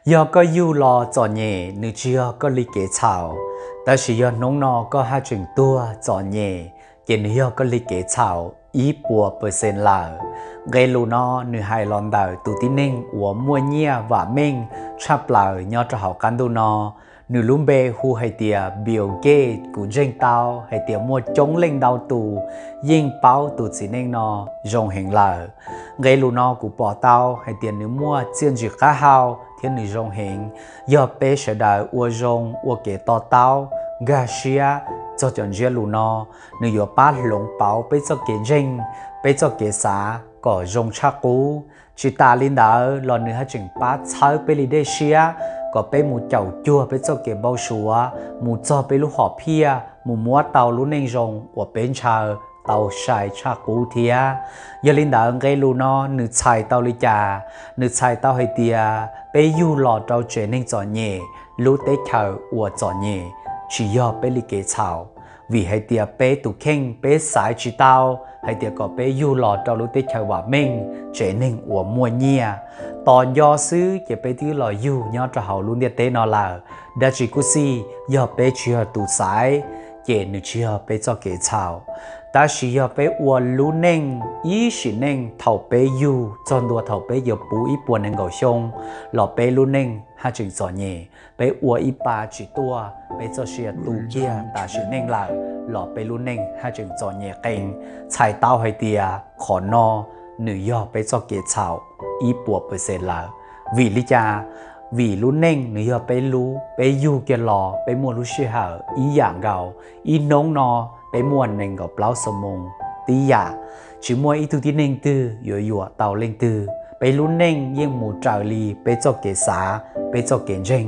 Yog koj yug los txom nyem, nws tsis yog koj li kev txhaum. Tab sis yog hnub no koj haj tseem tuag txom nyem, ces nws yog koj li kev txhaum ib puas percent lawm. Nqe lus no nws hais los ntawm tus tib neeg uas muaj nyiaj vam meej tshaj plaws nyob rau hauv qab ntuj no. Nws lub npe hu hais tias Bill Gates. Kuv ntseeg tau hais tias muaj coob leej ntau tus yeej paub tus txiv neej no zoo heev lawm. Nqe lus no kuv pom tau hais tias nws muaj txiaj ntsig qab hau thiab nws zoo heev. Yog peb sawv daws ua zoo ua kev to taub, nkag siab txog cov ntsiab lus no, nws yuav pab hloov pauv peb txoj kev ntseeg, peb txoj kev xav kom zoo tshaj qub. Tsis tas li ntawd los nws haj tseem pab txhawb peb li dej siab kom peb mus caum cuag peb txoj kev npau suav, mus txog peb lub hom phiaj, mus muab tau lub neej zoo uas peb ntshaw tau sai tshaj qub thiab. Yog li ntawd nqe lus no nws txhais tau li cas? Nws txhais tau hais tias peb yug los rau tsev neeg txom nyem, lub teb chaws uas txom nyem, tsis yog peb li kev txhaum. Vim hais tias peb tus kheej peb xaiv tsis tau hais tias kom peb yug los rau lub teb chaws vam meej, tsev neeg uas muaj nyiaj. Tos nco xwb ces peb twb los yug nyob rau hauv lub ntiaj teb no lawm. Dab tsi kuj xij, yog peb tsis yog tus xaiv, ces nws tsis yog peb txoj kev txhaum. Tab sis yog peb ua lub neej ib sim neej thaum peb yug txog ntua thaum peb yuav puv ib puas nees nkaum xyoo los peb lub neej haj tseem txom nyem. Peb ua ib pa tsis tuaj, peb txoj sia tu kiag tas sim neej lawm los peb lub neej haj tseem txom nyem qees. Txhais tau hais tias qhov no nws yog peb txoj kev txhaum ib puas percent lawm. Vim li cas? Vim lub neej nws yog peb lub, peb yug kiag los peb muaj lub sij hawm ib yam nkaus. Ib hnub no peb muaj nees nkaum plaub xuab moos tib yam. Tsis muaj ib tug tib neeg twg yuav yuam tau leej twg. Peb lub neej yeej mus raws li peb txoj kev xav, peb txoj kev ntseeg.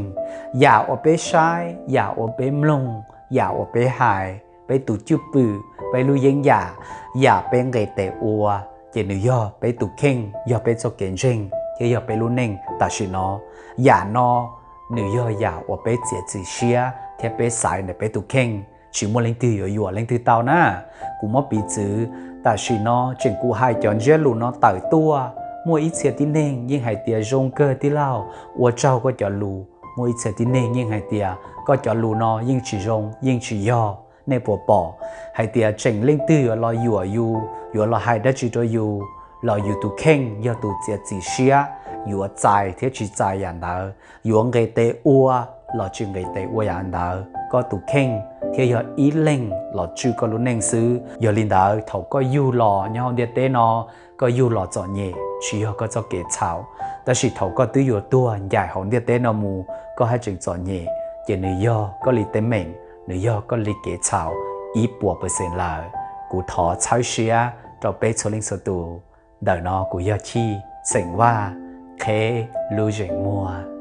Yam uas peb saib, yam uas peb mloog, yam uas peb hais, peb tus cwj pwm, peb lub yeeb yam, yam peb nqis tes ua, ces nws yog peb tus kheej, yog peb txoj kev ntseeg thiab yog peb lub neej tam sim no. Yam no nws yog yam uas peb txiav txim siab thiab peb xaiv ntawm peb tus kheej. Tsis muaj leej twg yuav yuam leej twg tau na. Kuv muab piv txwv, tam sim no tseem kuv hais cov ntsiab lus no tawm tuaj, muaj ib txhia tib neeg yeej hais tias zoo kawg tij laug, ua tsaug koj cov lus. Muaj ib txhia tib neeg yeej hais tias koj cov lus no yeej tsis zoo, yeej tsis yog. Nej puas pom hais tias tseem leej twg yuav los yuam yus, yuav los hais dab tsi rau yus, los yus tus kheej yog tus txiav txim siab yuav txais thiab tsis txais yam ntawd, yuav nqis tes ua los tsis nqis tes ua yam ntawd. Koj tus kheej thiaj yog ib leeg los tswj koj lub neej xwb. Yog li ntawd thaum koj yug los nyob hauv ntiaj teb no, koj yug los txom nyem tsis yog koj txoj kev txhaum. Tab sis thaum koj twb yuav tuag ncaim hauv ntiaj teb no mus koj haj tseem txom nyem, ces nws yog koj li teeb meem, nws yog koj li kev txhaum ib puas percent lawm. Kuv thov txhawb siab rau peb txhua leej txhua tus. Ntawm no kuv yog Chij, xeem Vaj, qheb lub zeem muag.